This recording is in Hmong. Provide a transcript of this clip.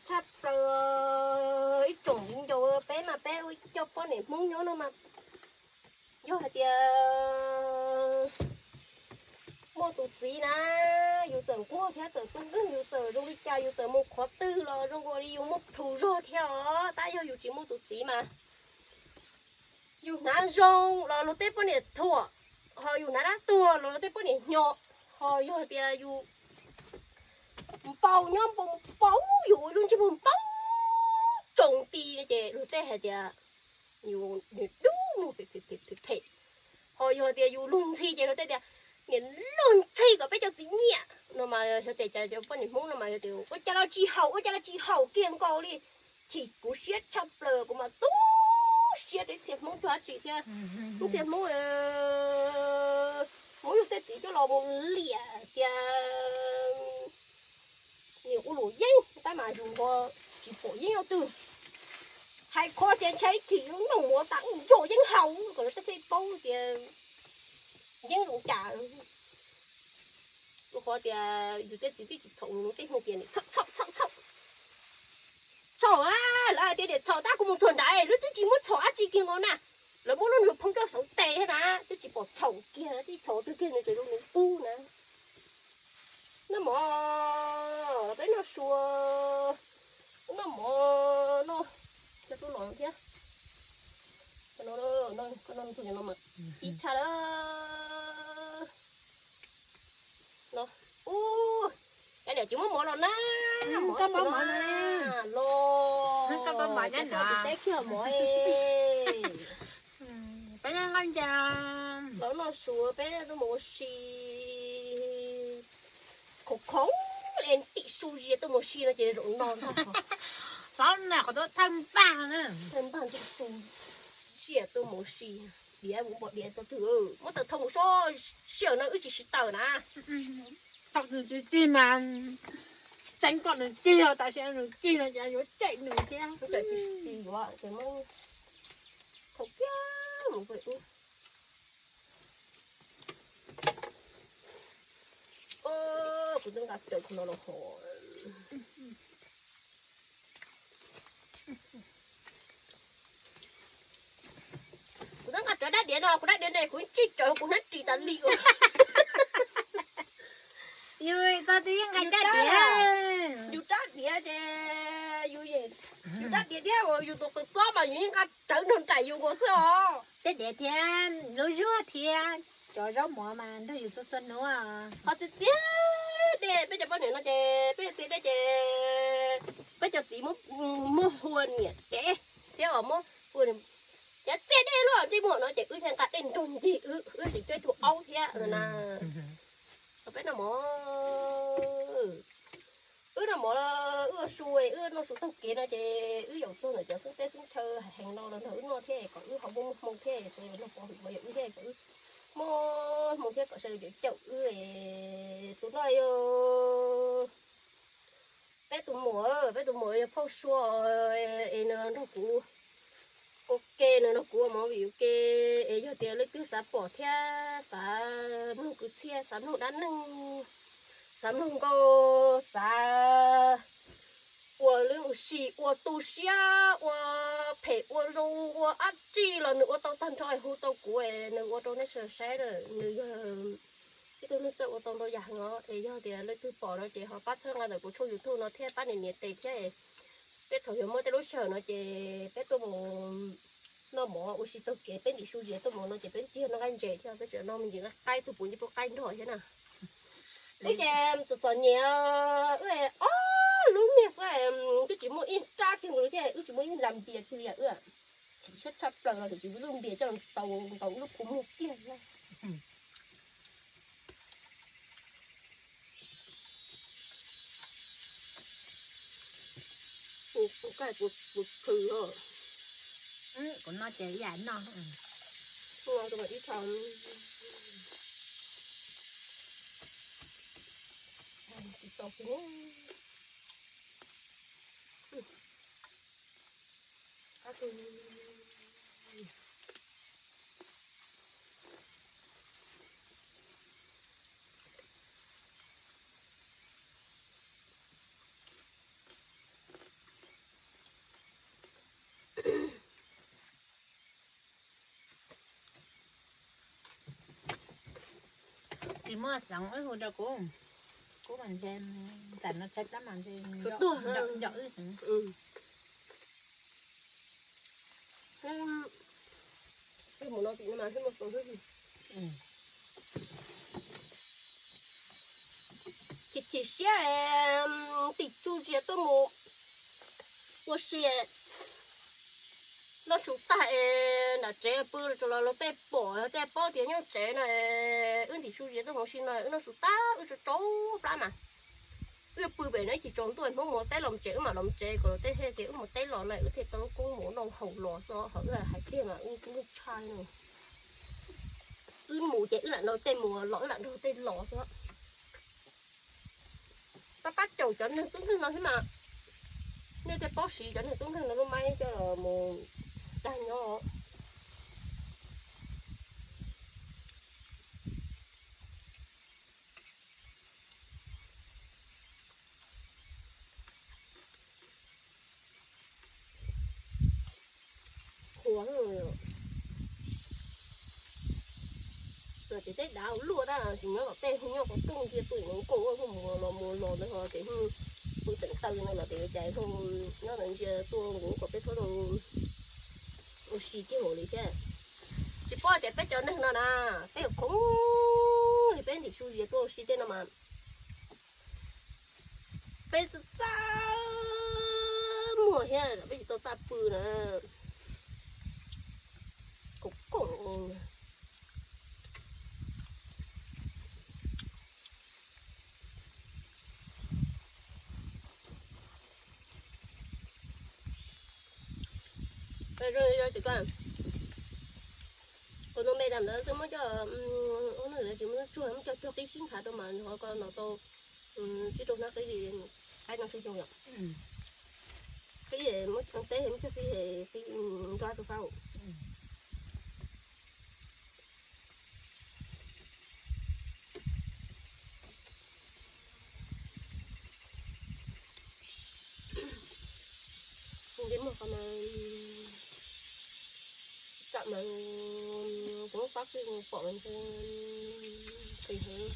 tshaj plaws ib tsoom viv ncaus peb mas peb ua ib co poj niam Hmoob nyob no mas yog hais tias muaj tus txiv na, yus txawm nquag thiab txawm tub nkeeg, yus txawm zoo li cas, yus txawm mus qhov twg los zoo nkaus li yus muaj plhus zog thiab os. Tab yog yus tsis muaj tus txiv mas yus hnav zoo los luag tej poj niam thuam, ho yus hnav dab tuag los luag tej poj niam hnyos, ho yog tias yus npau nyob npau npau, yus ua lub ntsej muag npau tsoom ti no ces luag tej hais tias yus niag dub muag phem phem phem phem. Ho yog tias yus luag ntxhi ces luag tej tias niag luag ntxhi kom peb cov txiv nyiam no mas yog tias cas cov poj niam Hmoob no mas yog tias ua cas los tsis haum, ua cas los tsis haum kiag nkaus li. Chim kuv siab tshaj plaws, kuv mas tu siab rau ib txhia Hmoob cog dab tsi thiab. Ib txhia Hmoob muab yus tej txiv coj los mus liam tias nws ua luam yeeb tab mas yus ho tsis pom yeeb ua twg. Hais qhov tias ntshai ib chim nyooj muav tas nrog yeeb haus kom lawv tej thiaj paub tias yeeb zoo cas. Rau qhov tias yus tej txiv twb tsis txhaum, tej hmoob tias txhaum txhaum txhaum txhaum. Txhaum, lawv hais tias niam txhaum tab kuv mus txog nrad lawv twb tsis muab txhaum dab tsi kiag nkaus na. Lawv muab lub nws phoo coj xauv tes thiab na, twb tsis pom txhaum kiag, twb txhaum twg kiag nws tseem zoo nws qub na. Noj mov, los peb noj su, noj mov, noj cov tub los thiab. Koj noj, koj noj ib tshaj lawm. No, ub, cov niam tsis muab mov los na, mov los, los, teb kiag mov. Peb noj nqaij ntsa, los noj su, peb tuaj mus ua si. Khoom khoom li tim su zias tuaj mus ua si no ces zaum no ntag. Hlob na qhov tuaj thawj npag na, thawj npag ntsej su zias tuaj mus ua si. Diav mus npog diav tau twg, muab taws thau mus sob, sij hawm no wb tsis siv taws na. Thaum nws tsis cig mas tseev kom nws cig, tam sim nws cig no ces yuav cem nws thiab. Tsis yuav ces muab thau kiag mus pem ub. Kuv twb nqa rawv qhov no los hov. Kuv twb nqa rawv dab diav no, kuv dab diav ne kuv tsij rawv kuv hnab ris tas li ua. Yus txog twg yeej nqa dab diav. Yus dab diav ces yus, yus dab diav thiab yus tus qws txob mas yus yeej nqa rawv nrog nraim yus nkaus xwb os. Tej diav thiab lub zuag thiab cov zaub mov mas nrog yus txhua txhua hnub. Qhov txias txias dej, peb cov poj niam no ces peb txias dej ces peb cov txiv muab hua niam dev thiab os, muab hua, ces txias dej luaj ntsej muag no ces wb thiaj nqa dej nrog ncig wb, wb tseem coj tus aub thiab na. Peb noj mov, wb noj mov, wb ua su, wb noj su taug kev no ces wb yaum txog ntawm cov xeeb teb xeeb chaw heev no los nrog wb noj thiab kom wb ho muaj hmoo thiab, sawv daws nrog pov hwm pov yawm wb thiab kom wb muaj hmoo thiab kom sawv daws caum wb. Tus no yog peb tus muam, peb tus muam yog phauj Sua, es nws nrog kuv ua ke, nws nrog kuv ua movie ua ke, es yog tias leej twg xav pom thiab xav mloog kwv txhiaj, xav mloog dab neeg, xav mloog nkauj, xav ua lub ua si, ua tu siab, ua phem ua zoo, ua dab tsi los nws ua tau tag nrho, hu tau kuv es nws ua rau nej sawv daws saib lawm. Nws yog ib tug neeg txawj ua tau ntau yam heev os. Es yog tias leej twg pom no ces ho pab txhawb nqa ntawm kuv tshooj YouTube no thiab pab nias nias tes thiab. Peb thaum yuav muaj tej lub sij hawm no ces peb tuaj mus noj mov ua si taug kev, peb ntim su zias tuaj mus no ces peb tsis yog noj nqaij ntses thiab, peb tseem noj me ntsis nqaij qaib, tus puav ncej puab qaib nrog thiab na. Wb ces txom txom nyem, wb ob lub niag xwb, twb tsis muaj ib rab kiag nkaus li thiab, wb tsis muaj ib nra npias kiag li wb. Chim siab tshaj plaws los tseem tsis muaj lub npias coj los ntaus ntaus wb lub kua muag kiag. Kuv, kuv kaij kuv, kuv khw os. Kuv noj ces ib yam noj. Ib thaum tsis tau kiag. Tsis muaj xeev wb hu rau kuv, kuv mas ntshe tam no tshaib plab mas ntshe tuag nrog wb xeev. Chim chim siab, tim tsuj zias tuaj mus ua si, noj su tag es nram tsev pw los luag tej pom tej paub tias nyob tsev no, wb ntim su zias tuaj mus si no wb noj su tag wb tsau tsau plab mas wb pw pem no ib chim tsaus ntuj Hmoob mus teb los tsev wb mam los tsev kom luag tej hais tias wb mus teb los no wb thiaj tau lub koob mus noj haus los xwb ho wb hais tiag mas wb kuj tshaj no. Wb mus ces wb lam nrog tej mus los wb lam nrog tej los xwb. Pab pab caum cov neeg tub nkeeg no thiab mas, nej tej paub siv cov neeg tub nkeeg no lub maib coj los mus dag nyob. Qhuav, tsev teb dav luaj tab sis nyob tom tej hu nyob qhov rooj ntsia pw mus kaum ua hu mus los mus los ntawd ho ces hu pw teem taw no los ces cas hu nyob ntawd ntsia tuaj nkaus kom peb txhob ua si kiag nkaus li thiab. Tsis paub tias peb cov neeg no na, peb yuav khoov li peb ntim su zias tuaj ua si tej no mas peb txaj txaj muag thiab peb tsis tau txaj pw na. Koom koom. Kuv tus me tam ntawd twb muab coj, ua no lawv tsis muab tsuag muab coj cog qib sib ntshav rau mas ho ko no tau tsib rau hnab qib li qaib no xyoo xyoo yom. Qib muab teb muab cog qib qib nrog rau fab. Nti muag qhov mas tsam mas kuv lub pab xwb pom mas ntshe qis heev.